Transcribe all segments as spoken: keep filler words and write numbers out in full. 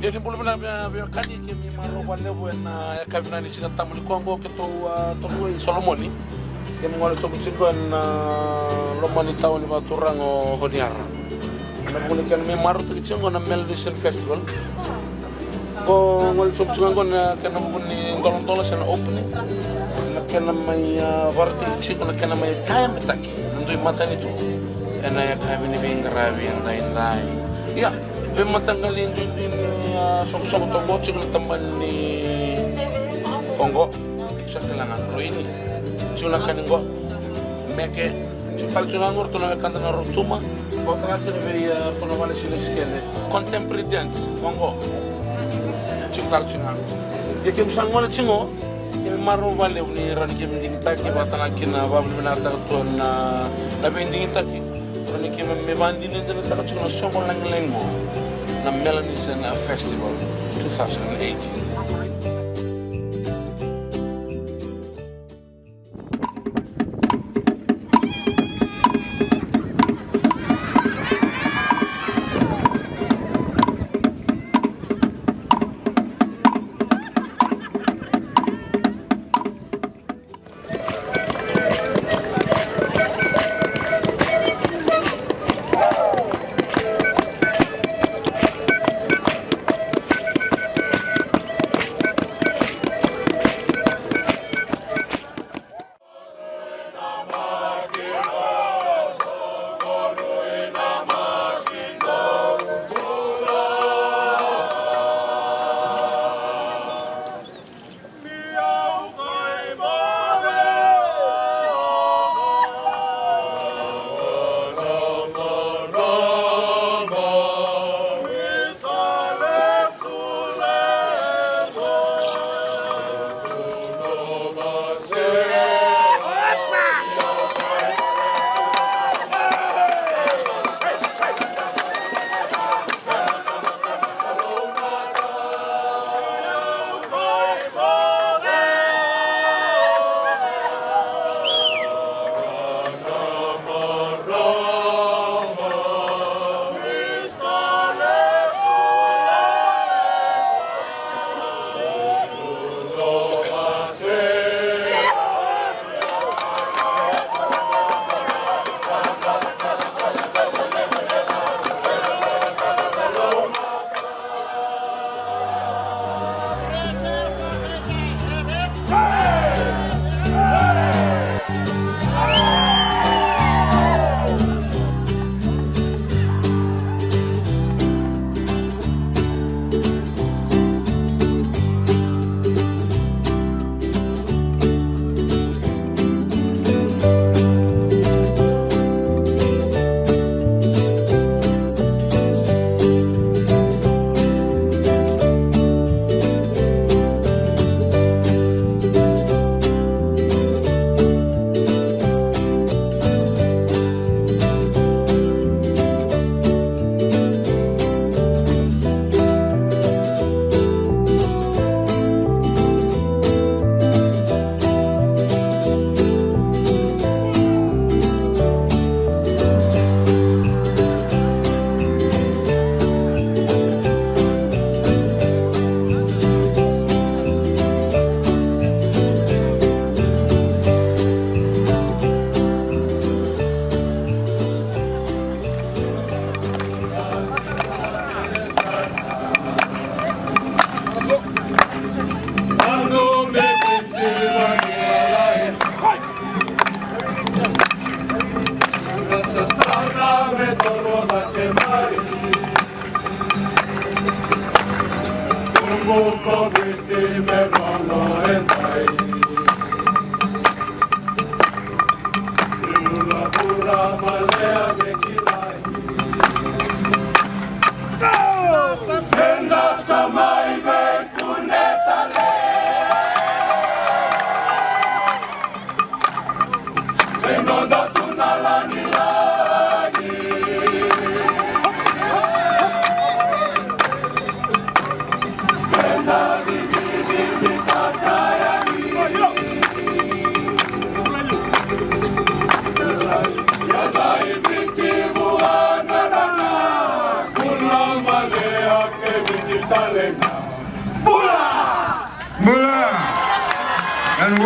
Ni bula vinaka vei, veiwekani, keimami marau vakalevu ena yakavi ni Siga Tabu nikua oqo, keitou, a, tolu i Solomoni. Keimami gole sobu tiko ena, a, loma ni tauni vakaturaga o Honiara. Ena vuku ni kena mai marautaki tiko oqo na Melanesian Festival. Ko gole sobu tiko oqo na kena vuku ni doladola se na opening. Na kena mai, a, vakaraitaki tiko na kena mai kayabetaki na dui matanitu ena yakavi ni veiqaravi edaidai. Ia, veimataqali duidui ni, a, soqosoqo toka oqo, tiko na tabana ni oqo. Sa kila ga droini. Tiko na ka ni qo. Meke. Tiko tale tiko ga qo ratou na wekada na Rotuma. Ko tara tiko vei, a, ratou na vale silesili kece. Contemporary dance. Oqo. Tiko tale tiko ga. Ia keimami sa gole tiko. Keimami marau vakalevu ni rawa ni keimami digitaki, vakatale ga kina vakavinavinakataka tu na, na veidigitaki. Rawa ni keimami vakadinadinataka tiko na soqo lagilagi qo, na Melanesian Festival two thousand eighteen.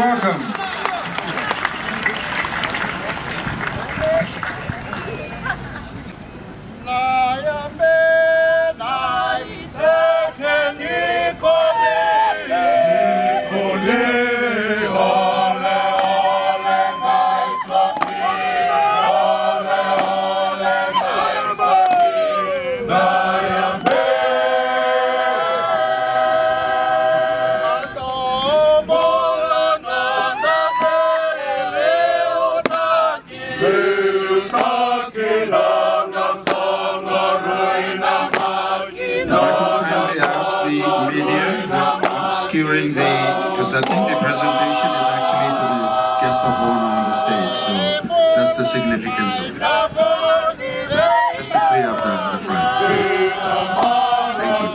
Welcome. Kindly ask the media to stop obscuring the, because I think the presentation is actually to the guest of honor on the stage. So that's the significance of it. Just to clear up the, the front. Thank you.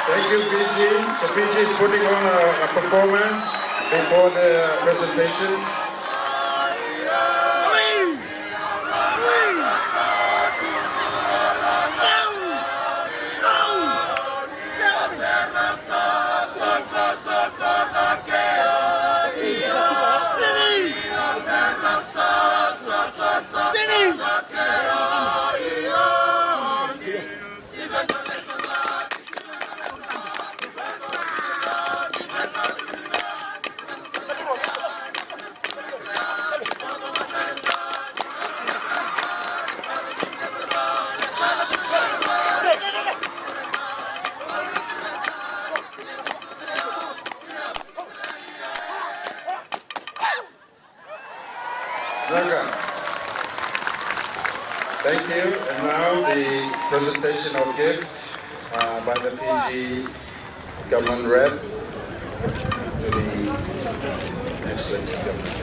Thank you, P G. So P G is putting on a, a performance before the presentation. Vinaka. Thank you. And now the presentation of gift uh, by the Fiji government rep to the next legislative government.